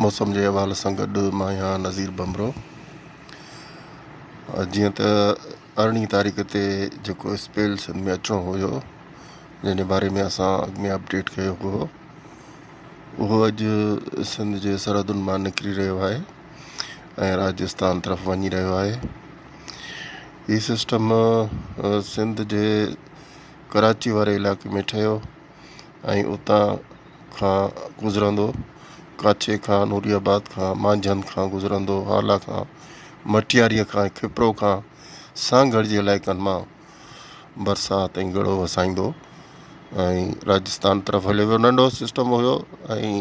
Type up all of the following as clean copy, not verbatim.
موسم جي حوالي سان گڏ مان آهيان نذير ڀنڀرو. جيئن ته ارڙهين تاريخ تي جيڪو اسپيل سنڌ ۾ اچڻو هيو جنهن جي باري ۾ اسان اڳ ۾ اپڊيٽ ڪيو هو اهو اڄ سنڌ جي سرحدن مان نڪري رهيو آهي ۽ راجستان طرف وڃي رهيو آهي. هي سسٽم سنڌ جي ڪراچي واري علائقي ۾ ٺهيو ۽ اتان کان گذرندو ڪاڇي کان نوري آباد کان مانجهند کان گذرندو هالا کان مٽياريء کان کپرو کان سانگهڙ جي علائقن مان برسات ۽ ڳڙو وسائيندو ۽ راجستان طرف هليو ويو. ننڍو سسٽم هيو ۽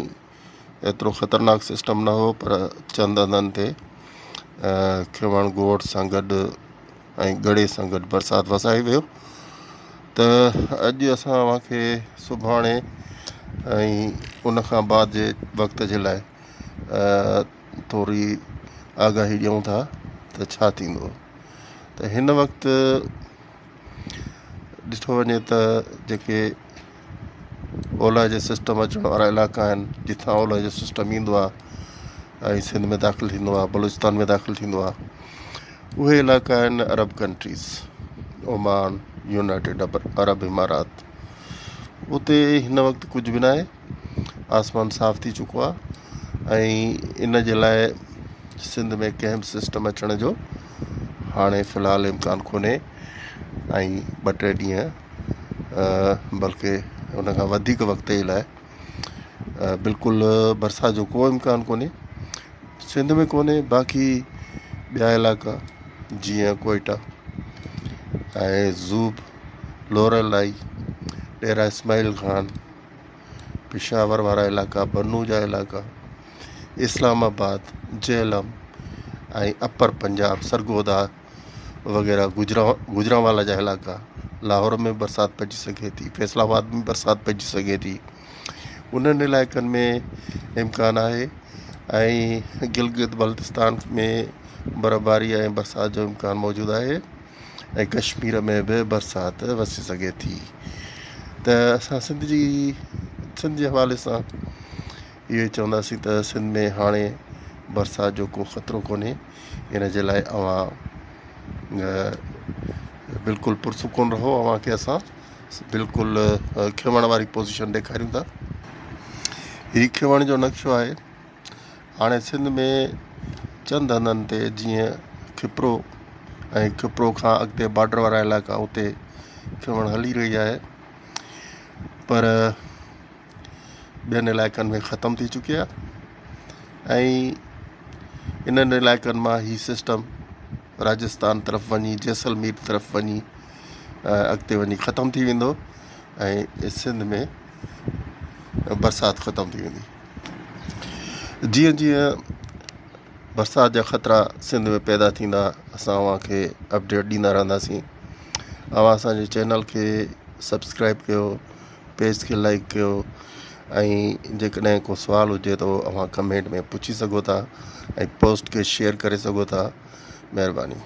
ايترو خطرناڪ سسٽم نه هو پر چند هنڌن تي کيوڻ گوٺ سان گڏ ۽ ڳڙي سان گڏ برسات وسائي ويو. ته اڄ اسان اوهان کي سڀاڻي ۽ ان کان بعد جي وقت جي لاء ٿوري آگاهي ڏيون ٿا ته ڇا ٿيندو. ته هن وقت ڏٺو وڃي ته جيڪي اولهه جي سسٽم اچڻ وارا علائقا آهن جتان اولهه جو سسٽم ايندو آهي ۽ سنڌ ۾ داخل ٿيندو آهي بلوچستان ۾ داخل ٿيندو آهي اهي علائقا آهن عرب ڪنٽريز عمان يونائيٽيڊ عرب امارات اتي هن وقت ڪجهه به ناهي آسمان صاف ٿي چڪو آهي ۽ ان جي لاء سنڌ ۾ ڪنهن به سسٽم اچڻ جو هاڻي في الحال امڪان ڪونهي ۽ ٻه ٽي ڏينهن بلڪه ان کان وڌيڪ وقت جي لاء بلڪل برسات جو ڪو امڪان ڪونهي سنڌ ۾ ڪونهي باقي ٻيا علائقا جيئن ڪوئيٽا ۽ زوب لورالائي ڊيرا اسماعيل خان پشاور وارا علائقا بنو جا علائقا اسلام آباد جهلم ۽ اپر پنجاب سرگوڌا وغيره گجرانوالا جا علائقا لاهور ۾ برسات پئجي سگهي ٿي فيصل آباد ۾ برسات پئجي سگهي ٿي انهن علائقن ۾ امڪان آهي ۽ گلگت بلتستان ۾ برفباري ۽ برسات جو امڪان موجود آهي ۽ ڪشمير ۾ به برسات وسي سگهي ٿي ته اسان سنڌ جي سنڌ جي حوالي سان اهو ئي چونداسين ته سنڌ ۾ هاڻي برسات جو ڪو خطرو ڪونهي ان جي لاء اوهان بلڪل پرسڪون رهو اوهان کي اسان بلڪل کيوڻ واري پوزيشن ڏيکاريون ٿا هي کيوڻ جو نقشو آهي هاڻي سنڌ ۾ چند هنڌن تي جيئن کپرو ۽ کپرو کان اڳتي بارڊر وارا علائقا اتي کيوڻ هلي رهي آهي پر ٻين علائقن ۾ ختم ٿي چڪي آهي ۽ انهن علائقن مان هي سسٽم راجستان طرف وڃي جيسلمير طرف وڃي اڳتي وڃي ختم ٿي ويندو ۽ سنڌ ۾ برسات ختم ٿي ويندي. جيئن جيئن برسات جا خطرا سنڌ ۾ پيدا ٿيندا اسان اوهان کي اپڊيٽ ڏيندا رهنداسين. اوهان اسان جي چينل کي سبسڪرائب ڪيو پيج کي لائيڪ ڪيو ۽ جيڪڏهن ڪو سوال هجي ته اوهان ڪمينٽ ۾ پڇي سگهو ٿا ۽ پوسٽ کي شيئر ڪري سگهو ٿا مهرباني.